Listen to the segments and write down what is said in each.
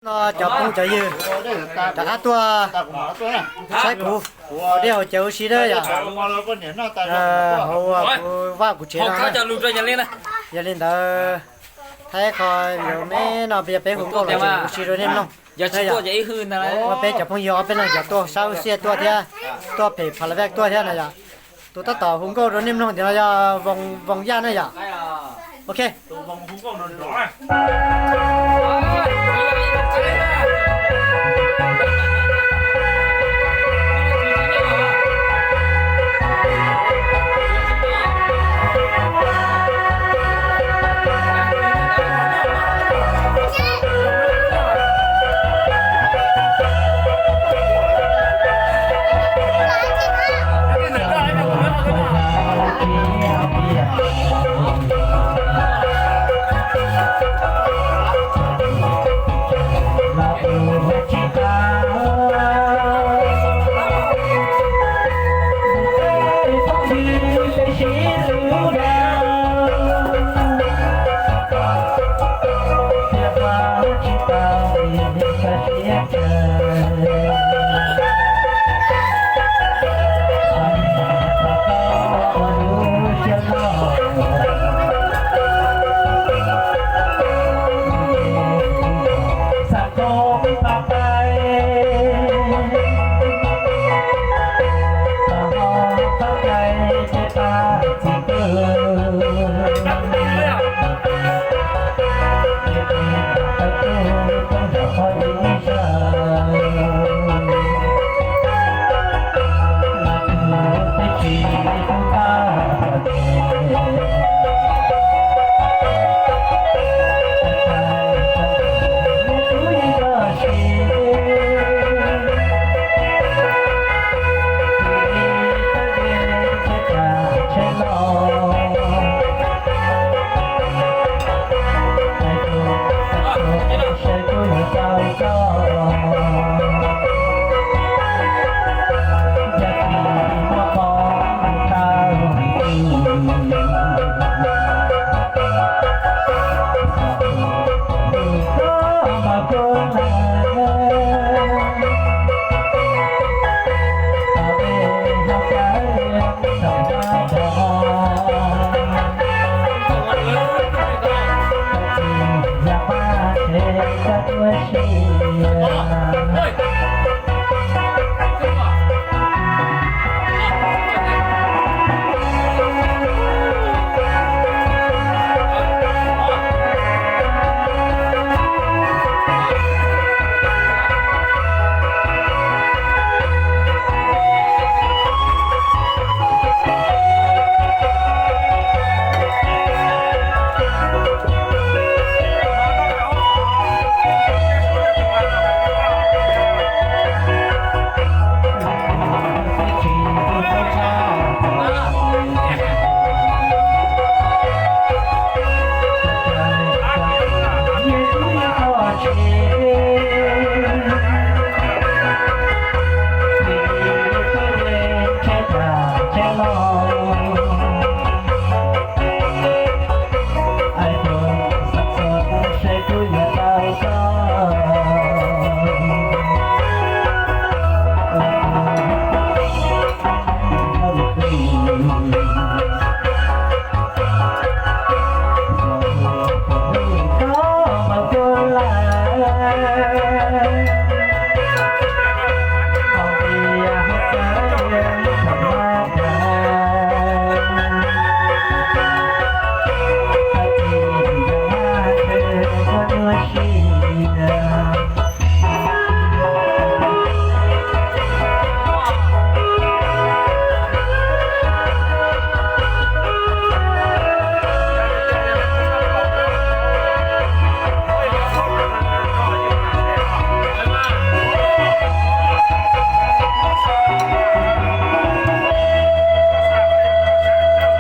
No cov phooj cov ywg rov qab tuaj saib kuv haus dej haus cawv ua si na yom. Hauv kuv vaj kuv tsev no, yog li ntawd, thaib qho video me no peb hu nkauj los ua si rau nej mloog. Yog peb cov phooj ywg ob peb leeg cov tuaj saib ua si tuaj thiab, tuaj pem Pha La Vej tuaj thiab na yom. Tus tab tom hu nkauj rau nej mloog ntawm no yog Voos Yaj na yom. Ok.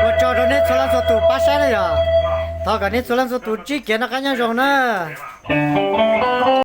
Ua tsaug rau nej txhua leej txhua tus pab saib na yom. Thov kom nej txhua leej txhua tus ntsib kev noj qab nyob zoo na.